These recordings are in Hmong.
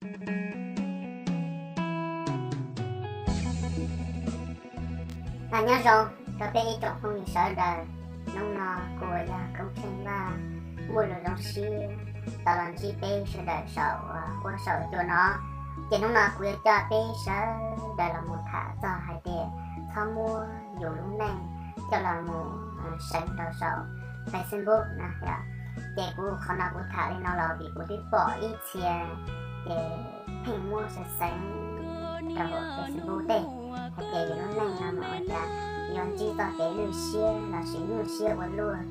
Nyob zoo rau peb ib tsoom phooj ywg sawv daws, hnub no kuv uas yog Koob Tsheej Vaj muaj lus zoo siab tau los ntsib peb sawv daws saum huab saum cua no. Ces hnub no kuv yuav coj peb sawv daws los mus tham txog hais tias txhob muab yus lub neej coj los mus seev rau saum Facebook no yom. Ces kuv qhov no kuv tham li no los vim kuv twb pom ib txhia ces pheej muab seev seev rau hauv Facebook tej hais tias yus lub neej no mas ua cas yuav ntsib txoj kev lwj siab los sis nyuaj siab ua luaj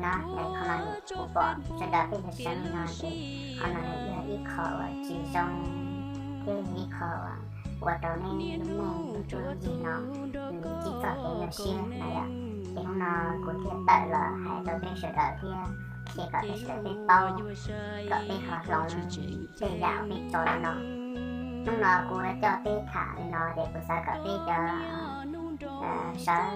no. Qhov no kuv pom sawv daws pheej seev li no ces qhov no yog ib qho uas tsis zoo thiab yog ib qho uas ua rau nej lub neej lub cuab lub yig no ntsib txoj kev nyuaj siab na yom. Ces hnub no kuv thiaj tawm los hais rau peb sawv daws thiab qhia kom peb sawv daws peb paub, kom peb ho hloov tej yam uas peb tso li no. Hnub no kuv coj peb tham li no ces kuv xav kom peb cov sawv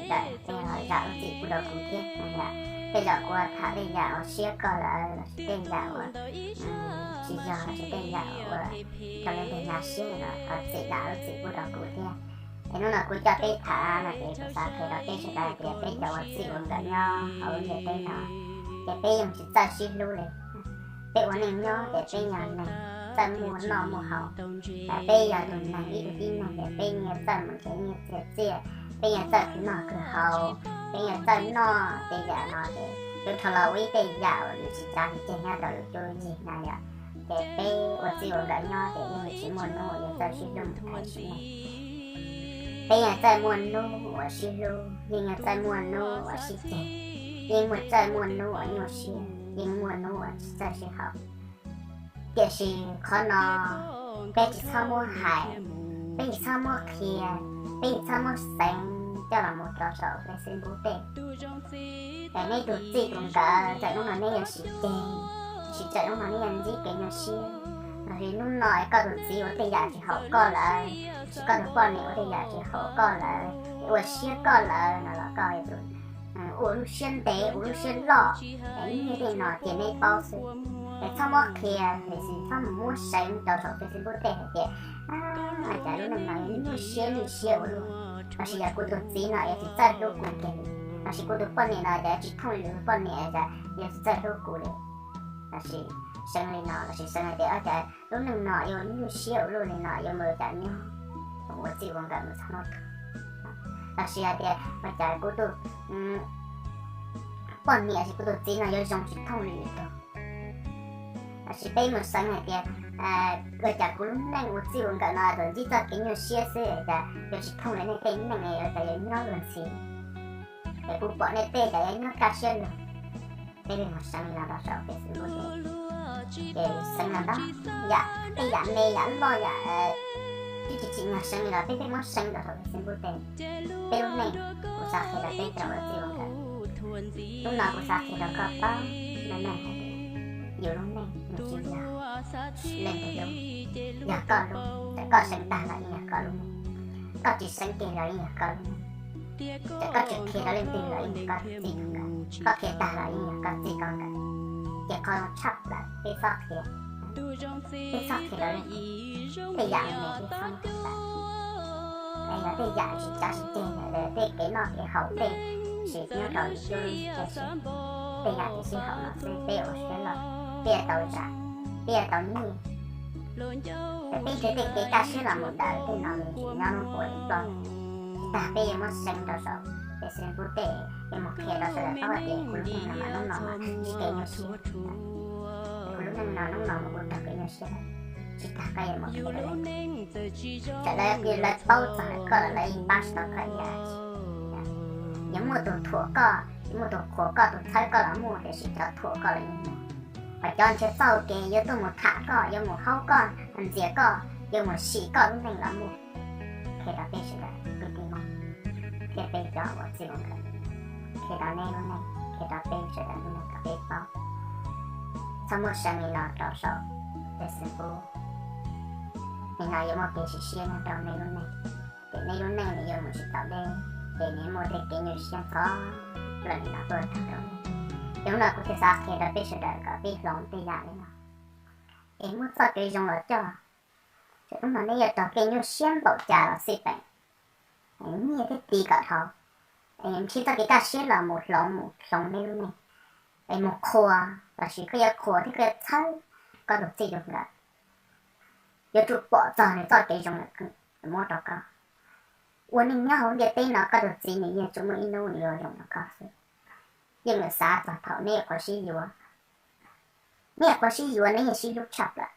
daws peb ho zam lub txim pub rau kuv thiab na yom. Tej zaum kuv tham tej yam uas siab koj lawm los sis tej yam uas tsis yog los sis tej yam uas raws li tus hnyav siab no thov txim zam lub txim pub rau kuv thiab. Es hnub no kuv coj peb tham no ces kuv xav qhia rau peb sawv daws hais tias peb cov ua txij ua nkawm nyob hauv lub ntiaj teb no ces peb yeej tsis txawj sib hlub li. Peb ua neej nyob ces peb yog neeg txawj muaj noj muaj haus. Peb yog tus neeg ib tug tib neeg ces peb yeej txawj mus nrhiav nyiaj txiag txiaj, peb yeej txawj khwv noj khwv haus, peb yeej txawj noj tej yam no ces yuav dhau los ua ib tej yam uas nws tsis txaus ceg nyob rau lub cuab lub yig na yom. Ces peb ua txij ua nkawm nyob ces yeej tsis muaj hnub uas yuav txawj sib hlub mus thaiv sim neej. Peb yeej txawj muaj hnub uas sib hlub, yeej txawj muaj hnub uas sib ceg, yeej muaj txawj muaj hnub uas nyuaj siab, yeej muaj hnub uas tsis txawj sib haum. Tiam sis qhov no peb tsis txhob muab hais, peb tsis txhob muab qhia, peb tsis txhob muab seev coj los mus rau saum Facebook tej. Es nej tus txij tus nkawm txawm hnub no neb yuav sim ceg, sim txawm hnub no neb yuav ntsib kev nyuaj siab, los sis hnub no es koj tus txiv ua tej yam tsis haum koj lawm, sis koj tus poj niam ua tej yam tsis haum koj lawm, ua siab koj lawm no los koj ua lub siab ntev ua lub siab loj, es nyiaj tej no ces neb paub xwb. Es txhob muab qhia, es txhob mus muab seev rau saum Facebook tej hais tias cas lub neej no nyuaj siab nyuaj siab ua luaj, los sis yog kuv tus txiv no es tsis txawj hlub kuv kiag li, los sis kuv tus poj niam no cas tsis thooj li kuv tus poj niam, cas yog tsis txawj hlub kuv li. Los sis seev li no, los sis seev hais tias cas lub neej no yuav nyuaj siab ua luaj li no yuav mus ua cas nyob, ua txij ua nkawm mus txog hnub tuag. Los sis hais tias ua cas kuv tus poj niam los sis kuv tus txiv no yuav zoo tsis thooj li lwm tus. Los sis peb mus seev hais tias ua cas kuv lub neej ua txij ua nkawm no tsuas ntsib txoj kev nyuaj siab xwb, cas yuav tsis thooj li nej tej neej, ua cas yuav nyob luag ntxhi, es kuv pom nej tej cas yuav nyob kaj siab lug. Peb mus seev li no rau saum Facebook tej, ces seev los ntau yam, tej yam me yam loj yam twb tsis tsim nyog seev li los peb pheej muab seev rau saum Facebook tej. Peb lub neej, kuv xav qhia rau peb cov ua txij ua nkawm, hnub no kuv xav qhia rau koj paub meej meej hais tias yus lub neej nws tsis yog leej twg lub, yog koj lub. Txawm koj seev tag los yeej yog koj lub neej, koj tsis seev kiag los yeej yog koj lub neej. Txawm koj tsis qhia rau leej twg los yeej yog koj tus txij tus nkawm, koj qhia tag los yeej yog koj txij koj nkawm. Ces qhov zoo tshaj plaws peb txhob qhia, peb txhob qhia rau leej twg. Tej yam me peb txhob muab qhia tawm, es yog tej yam tsis txaus tsis ceg, tej kev noj kev haus tej, tsis nyob rau lub cuab lub yig, tej yam tsis sib haum no xwb peb ua siab loj, peb yuav tau zam, peb yuav tau nyiaj. Peb nrhiav tej kev kaj siab los mus daws tej no nws tsis nyob hnub puav ib ploj. Tsis tas peb yuav muab seev rau saum Facebook tej, yuav mus qhia rau sawv daws paub hais tias kuv lub neej no mas hnub no mas ntsib kev nyuaj siab, kuv lub neej no hnub no mas kuv raug kev nyuaj siab. Tsis tas koj yuav mus qhia rau lawv, txawm lawv, lawv paub txog koj los lawv yeej pab tsis tau koj ib yam dab tsi. Yuav muaj tus thuam koj, yuav muaj tus qhuas koj, tus txhawb koj los muaj, tiam sis cov thuam koj los yeej muaj. Hos cov nrhiav txoj hau kev yuav tuaj mus tham koj, yuav mus haub koj, ntxias koj, yuav mus sim koj lub neej los muaj. Qhia rau peb sawv daws kwv tij Hmoob thiab peb cov ua txij ua nkawm, qhia rau nej lub neej, qhia rau peb sawv daws lub neej kom peb paub. Txhob muab seev li no rau saum Facebook. Nim no yuav muaj kev sim siab nyob rau nej lub neej, ces nej lub neej nws yuav mus tsis taus deb, ces nws muaj tej kev nyuaj siab ntxhov plaws li no tuaj rau nej. Ces hnub no kuv thiaj xav qhia rau peb sawv daws kom peb hloov tej yam li no. es muab txoj kev zoo los coj, ces hnub no neb yuav raug kev nyuaj siab npaum cas los xij peem, nyiaj thiab tis kom dhau, es nrhiav txoj kev kaj siab los mus hloov mus hloov neb lub neej, es mus qhuas lossis koj yuav qhuas thiab koj yuav txhawb koj tus txij tus nkawm, yuav tsum pom txog nws txoj kev zoo lawm muab rau koj. Ua neej nyob hauv ntiaj teb no koj tus txiv nws yeej tsuas muaj ib hnub nws yuav zoo rau koj xwb. Yeej yuav xav txog thaum neb nyuam qhuav sib yuav, neb nyuam qhuav sib yuav neb yeej sib hlub tshaj plaws,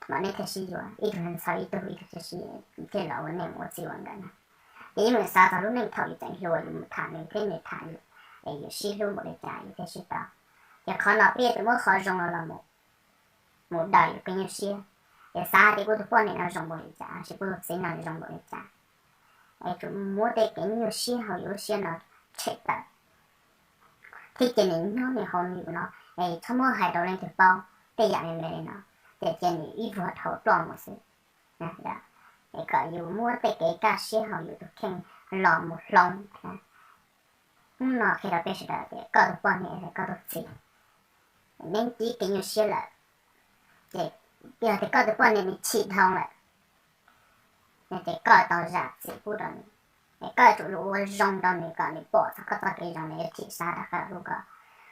mas neb thiaj sib yuav, ib tug ntxhais ib tug, ib tug thiaj sib, thiaj los ua neej ua txij ua nkawm na. Ces yeej yuav xav txog lub neej thaum yus tseem hluas yus mus tham nws thiab nws tham yus, es yus sib hlub npaum li cas yus thiaj sib tau. Ces qhov no peb yuav tsum muab qhov zoo no los mus daws yus kev nyuaj siab, es xav hais tias kuv tus poj niam no zoo npaum li cas, sis kuv tus txiv no zoo npaum li cas, es tsum muab tej kev nyuaj siab hauv yus lub siab no tshem tawm, thiab cia nws nyob nws hauv nws no, es txhob muab hais rau leej twg paub tej yam me me li no, ces cia nws ib vuag dhau ploj mus xwb. Es kom yus muab tej kev kaj siab hauv yus tus kheej los mus hloov. Hnub no qhia rau peb sawv daws tias koj tus poj niam, koj tus txiv, neb cia kev nyuaj siab lawm, ces yog tias koj tus poj niam nws chim dhau lawm, ces koj tau zam txim pub rau nws, es koj yuav tsum ua zoo rau nws kom nws pom txog koj txoj kev zoo nws yuav chim siab rov qab hlub koj.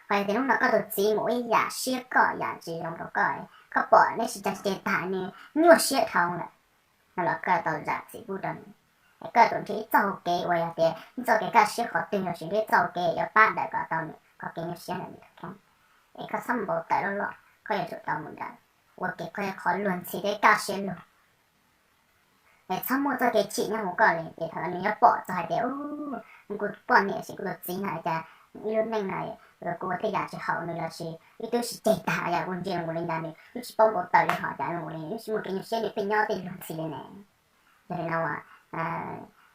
Ho yog tias hnub no koj tus txiv mus ib yam siab koj yam tsis zoo rau koj, koj pom neb sib ceg tag nws nyuaj siab dhau lawm, no los koj tau zam txim pub rau nws. Es koj yuav tsum nrhiav ib txoj hau kev uas yog tias ib txoj kev kaj siab qhov twg lossis nrhiav ib txoj hau kev yuav pab daws kom tau nws qhov kev nyuaj siab ntawm nws tus kheej. Es koj txhob npau taws loj loj, koj yuav tsum tau mus daws ua kev qhov luag ntxhi thiab kaj siab lug. Es txhob muaj txoj kev chim nyob hauv koj li, ces thaum no nws yuav pom txog hais tias, kuv poj niam sis kuv tus txiv no cas ib lub neej no kuv ua tej yam tsis haum nws lossis ib tug sib ceg tag yam kuv ntsia mus li ntawd nws twb tsis paub npau taws li hos cas mus li nws twb tsis muaj kev nyuaj siab nws pheej nyob tej luag ntxhi li ne. Yog li no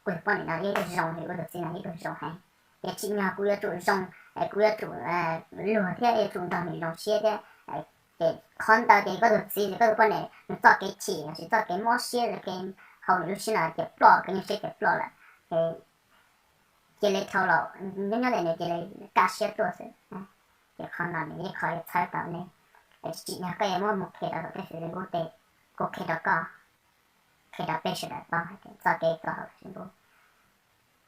kuv tus poj niam no yog ib tug zoo heev, kuv tus txiv no yog ib tug zoo heev, ces tsim nyog kuv yuav tsum zoo, kuv yuav tsum luag thiab yuav tsum nrog nws zoo siab thiab. Ces qhov ntawd ces koj tus txiv koj tus poj niam nws txoj kev chim lossis txoj kev mob siab, txoj kev hauv nws lub siab no ces ploj, kev nyuaj siab ces ploj lawm. Cia li dhau los nyob nyob li nws cia li kaj siab tuaj xwb. Ces qhov no nws yog qhov yuav txhawb tau nej. Tsim nyog koj yuav muab mus qhia rau Facebook tej, kuv qhia rau koj, qhia rau peb sawv daws paub hais tias txoj kev koj hauv Facebook,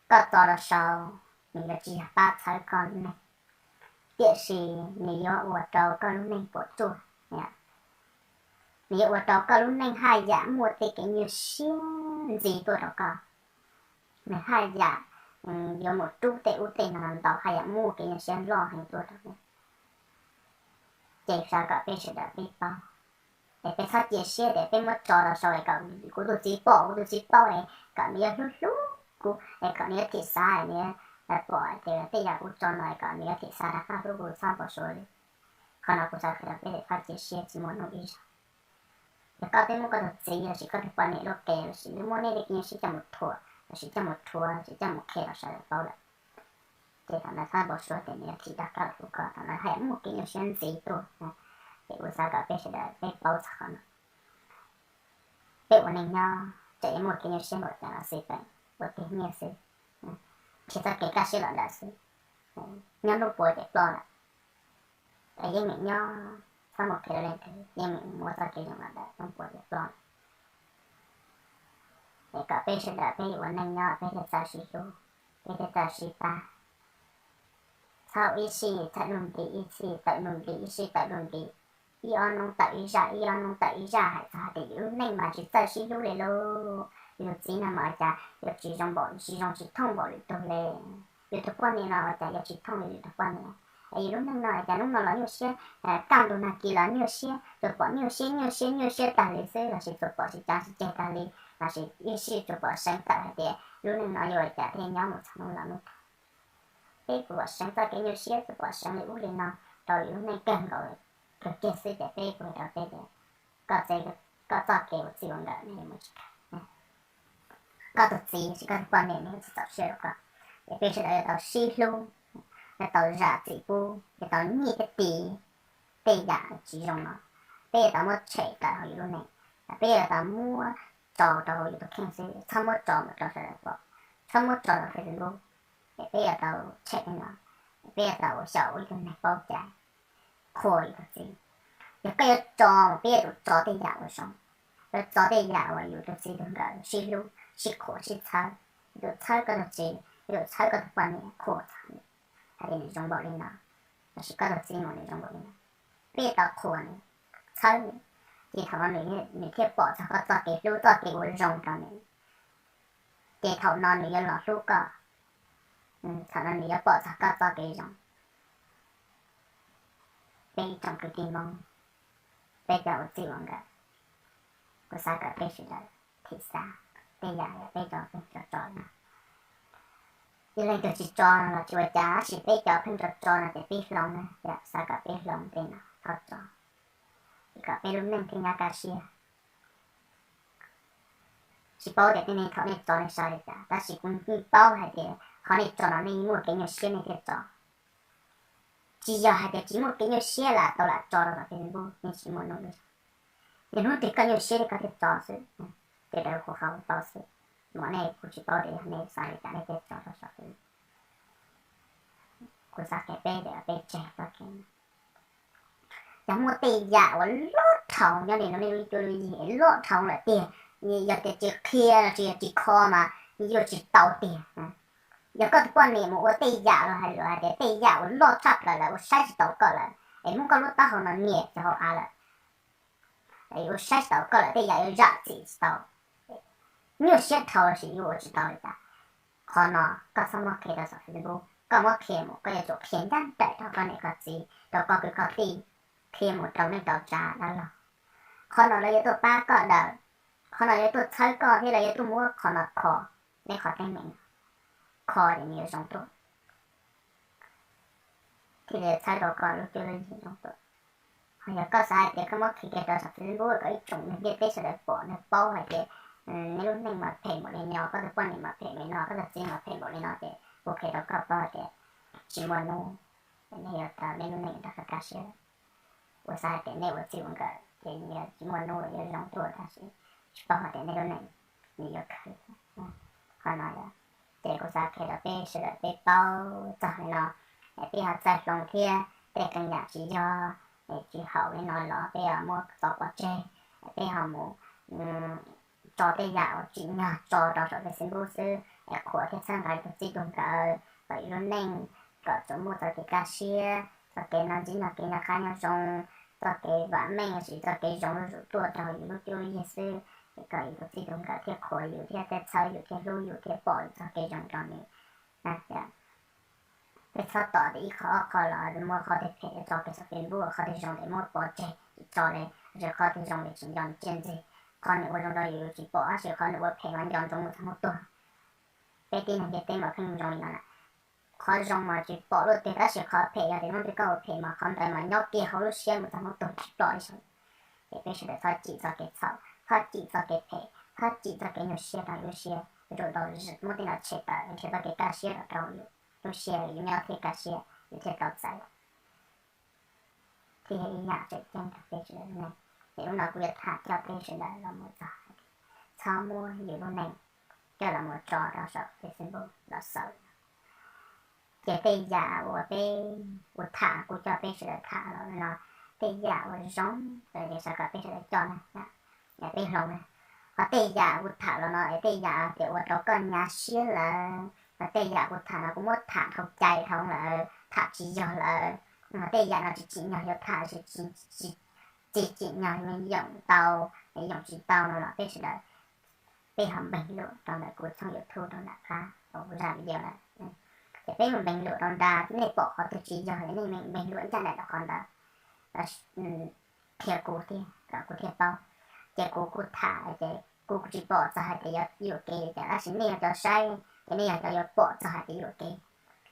koj tso rau saud, nws yuav tsis yog pab txhawb koj lub neej, tiam sis nws yuav ua rau koj lub neej puas tsuaj. Nws yuav ua rau koj lub neej haj yam muaj tej kev nyuaj siab ntxiv tuaj rau koj. Nws haj yam yuav mus rub tej ub tej no ntau, haj yam muaj kev nyuaj siab loj heev tuaj rau koj. Ces xav kom peb sawv daws peb paub, es peb txhob cia siab tias peb muab tso rau saud es kom kuv tus txiv pom, kuv tus txiv paub es kom nws yuav hlub hlub kuv, es kom nws yuav thim xav, nws yuav pom tias tej yam kuv tso no es kom nws yuav thim xav rov qab hlub kuv, txhob npau suav li. Qhov no kuv xav qhia rau peb tias txhob cia siab tsis muaj hnub ib zaug. Yog koj twb muab koj tus txiv lossis koj tus poj niam lub qe lossis muab neb tej kev nyuaj siab coj mus thuam lossis coj mus rhuav lossis coj mus qhia rau sawv daws paub lawm, ces thaum ntawd txhob npau suav tias nws yuav thim rov qab los hlub koj, thaum ntawd haj yam muaj kev nyuaj siab ntxiv tuaj. Ces kuv xav kom peb sawv daws peb paub txog qhov no. Peb ua neej nyob tseem yuav muaj kev nyuaj siab npaum cas los xij peem, ua tig nyiaj xwb, nrhiav txoj kev kaj siab los daws xwb, nyob hnub puav ces ploj lawm. Yeej meem nyob, txhob mus qhia rau leej twg, yeej meem muab txoj kev zoo los daws, hnub puav ces ploj. Es kom peb sawv daws peb ua neej nyob peb thiaj txawj sib hlub, peb thiaj txawj sib pab. Txhob ib sij txawm luj nti, ib sij tawm luj nti, ib sij tawm luj nti, ib ob hnub tawm ib zaj, ib ob hnub tawm ib zaj, hais txog hais tias yus lub neej mas tsis txawj sib hlub li lauj. Yus tus txiv no mas cas yuav tsis zoo npaum, tsis zoo tsis thooj npaum lwm tus li. Yus tus poj niam no ua cas yuav tsis thooj li yus tus poj niam. Es yus lub neej no cas hnub no los nyuaj siab, kaj ntug nag kis los nyuaj siab, tsuas pom nyuaj siab nyuaj siab nyuaj siab tag li xwb, lossis tsuas pom sib cav sib ceg tag li, lossis ib sij tsuas pom seev tawm hais tias lub neej no yuav ua cas thiaj nyob mus txog hnub laus hnub Peb kuj pom seev txoj kev nyuaj siab, tsuas pom seev li ub li no rau yus lub neej kawg nkaus, kawg kiag xwb ces peb kuj hais rau peb tias koj txoj kev ua txij ua nkawm ne yuav mus tsis kawg. Koj tus txiv los sis koj tus poj niam nws yuav tsis txaus siab rau koj. Ces peb sawv daws yuav tau sib hlub, yuav tau zam txim pub, yuav tau nyiaj thiab tis tej yam tsis zoo no, peb yuav tau muab tshem tawm hauv yus lub neej. Peb yuav tau muab tso rau hauv yus tus kheej xwb, txhob muab tso mus rau sawv daws pom, txhob muab tso rau Facebook. Ces peb yuav tau tshem li no, peb yuav tau xyaum ua ib tug neeg paub cai, qhuas yus tus txiv, Yog koj yuav tso mas peb yuav tsum tso tej yam uas zoo, yuav tso tej yam uas yus tus txij tus nkawm sib hlub sib qhuas sib txhawb. Yus txhawb koj tus txiv, yus txhawb koj tus poj niam qhuas txog nws, hais tias nws zoo npaum li no, lossis koj tus txiv mus nws zoo npaum li no, peb tau qhuas nws, txhawb nws, ces thaum no nws thiaj pom txog koj txoj kev hlub, txoj kev ua zoo rau nws, ces thaum no nws yuav los hlub koj, thaum no nws yuav pom txog koj txoj kev zoo. Peb ib tsoom kwv tij Hmoob, peb cov ua txij ua nkawm, kuv xav kom peb sawv daws thim xav tej yam uas peb cov pheej tso tso no. Yog leej twg tsis tso los tsis ua cas, tab sis peb cov pheej tso tso no ces peb hloov na, yog xav kom peb hloov tej no txhob tso, kom peb lub neej thiaj nyab kaj siab. Tsis paub tias tej neeg thaum nej tso nej xav li cas, tab sis kuv yeej paub hais tias qhov nej tso no nej muaj kev nyuaj siab nej thiaj tso. Tsis yog hais tias tsis muaj kev nyuaj siab lam tau lam tso rau tom Facebook, nej tsis muaj nuj li. Yog hnub twg koj nyuaj siab li koj thiaj tso xwb, ces raws kuv qhov kuv paub xwb. Mas nej kuv tsis paub tias yog nej xav li cas nej thiaj tso rau saum Facebook. Kuv xav qhia peb tias peb tseg txoj kev no. Yog muaj tej yam uas loj dhau nyob li no nej lub cuab lub yig loj dhau lawm tiag, yog tias tsis qhia los tsis yog tsis kho mas yuav tsis tau tiag. Yog koj tus poj niam mus ua tej yam los hais lus hais tias tej yam uas loj tshaj plaws lawm uas saib tsis taus koj lawm, es muab koj lub taub hau no nias cov hauv av lawm, es yuav saib tsis taus koj lawm, tej yam yuav zam txim tsis tau, nyuaj siab dhau lossis yuav ua tsis tau li cas, qhov no koj txhob muab qhia rau saum Facebook, koj muab qhia mus koj yuav tsum qhia ncaj nraim rau koj niam koj txiv, rau koj kwv koj tij, qhia mus rau neej rau tsav dab laug. Qhov no lawv yuav tuaj pab koj daws, qhov no yuav tuaj txhawb koj thiab lawv yuav tuaj muab qhov no kho, nej qhov teeb meem kho ces nws yuav zoo tuaj, thiaj li txhawb rau koj lub cuab lub yig zoo tuaj. Ho yog koj xav hais tias koj muab qhia kiag rau saum Facebook kom ib tsoom neeg ntiaj teb sawv daws pom nws paub hais tias nej lub neej mas phem npaum li no, koj tus poj niam mas phem npaum li no, koj tus txiv mas phem npaum li no, ces kuv qhia rau koj paub hais tias tsis muaj hnub nej yuav tau nej lub neej rov qab kaj siab. Kuv xav hais tias nej ua txij ua nkawm ces nws yuav tsis muaj hnub yuav zoo tuaj, tab sis tsis paub hais tias nej lub neej nws yuav khwv. Qhov no yog, ces kuv xav qhia rau peb sawv daws peb paub txog li no, es peb ho txawj hloov thiab tej qee yam tsis yog, tsis haum li no los peb ho muab tso pov tseg, peb ho mus tso tej yam uas tsim nyog tso rau saum Facebook xwb, es qhuas thiab txhawb nqa yus tus txij tus nkawm kom yus lub neej kom tsuas muaj txoj kev kaj siab, txoj kev noj ntsib noj kev noj qab nyob zoo, txoj kev vam meej lossis txoj kev zoo zuj zus tuaj rau yus lub cuab lub yig xwb, es kom yus tus txij tus nkawm thiaj qhuas yus thiab thiaj txhawb yus thiaj hlub yus thiaj pom yus txoj kev zoo rau nws. Peb txhob tom tias ib qho ob qho los muab qhov twg phem tso kiag saum Facebook, qhov twg zoo ces muab pov tseg tsis tso li, tab sis qhov twg zoo ces tsis nco nws tsiaj ntxig. Qhov nws ua zoo rau yus yus tsis pom, tab sis qhov nws ua phem mas nco ntsoov mus txog hnub tuag. Peb tib neeg ntiaj teb mas pheej zoo li no na. Qhov zoo mas tsis pom luaj twg, tab sis qhov phem yog tias hnub twg koj ua phem mas qhov ntawd mas nyob kiag hauv lub siab mus txog hnub tuag tsis ploj li saud. Ces peb sawv daws txhob cim txoj kev txhaum, txhob cim txoj kev phem, txhob cim txoj kev nyuaj siab rau yus lub siab, yuav tsum tau muab tej no tshem tawm, nrhiav txoj kev kaj siab rau rau yus lub siab, yus nyob thiaj kaj siab, yus thiaj tau txais. Thiab yog ib yam tseem ceeb rau peb sawv daws lub neej. Ces hnub no kuv yuav tham coj peb sawv daws los mus txog, txhob muab yus lub neej coj los mus tso rau saum Facebook los xaus. Ces tej yam uas peb, kuv tham, kuv coj peb sawv daws tham los no, tej yam uas zoo, ces xav kom peb sawv daws coj na, peb hloov na. Ho tej yam kuv tham los no es tej yam tias ua rau koj nyuaj siab lawm, ho tej yam kuv tham no kuv muab tham dhau cai dhau lawm, tham tsis yog lawm, ho tej yam no tsis tsim nyog yuav tham, tsis tsim nyog yuav yoom tau, yoom tsis tau no los peb sawv daws peb ho npeeg luam rau ntawm kuv tshooj YouTube rau nram qab uas kuv zaj video lawm. Ces peb mus npeeg luam rau nrad, nej pom qhov twg tsis yog es nej npeeg luam ncaj nraim rau qhov ntawd, qhia kuv thiab kom kuv thiaj paub. Ces kuv kuj tham ces kuv kuj tsis pom txog hais tias yuam kev li cas, tab sis nej yog cov saib ces nej yog cov yuav pom txog hais tias yuam kev.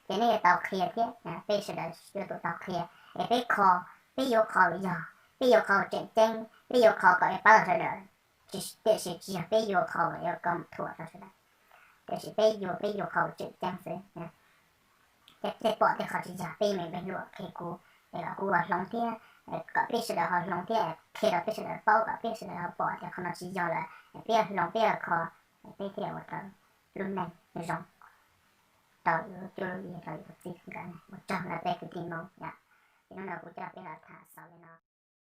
Ces nej yuav tau qhia thiab, peb sawv daws yuav tsum tau qhia, es peb kho, peb yuav qhov uas yog, peb yuav qhov uas tseem ceeb, peb yuav qhov kom pab tau sawv daws. Tiam sis tsis yog peb yuav qhov uas yuav kom mus thuam rau sawv daws, tiam sis peb yuav, peb yuav qhov uas tseem ceeb xwb. Ces peb pom tej qhov tsis yog peb mus npeeg luam qhia kuv, es kom kuv ho hloov thiab, kom peb sawv daws ho hloov thiab, qhia rau peb sawv daws paub kom peb sawv daws ho pom tias qhov no tsis yog lawm, peb hloov peb kho, peb thiaj ua rau lub neej zoo rau yus lub cuab lub yig rau yus tus txij nkawm. Ua tsaug ntau peb kwv tij Hmoob yom. Ces hnub no kuv coj peb los tham xaus li no.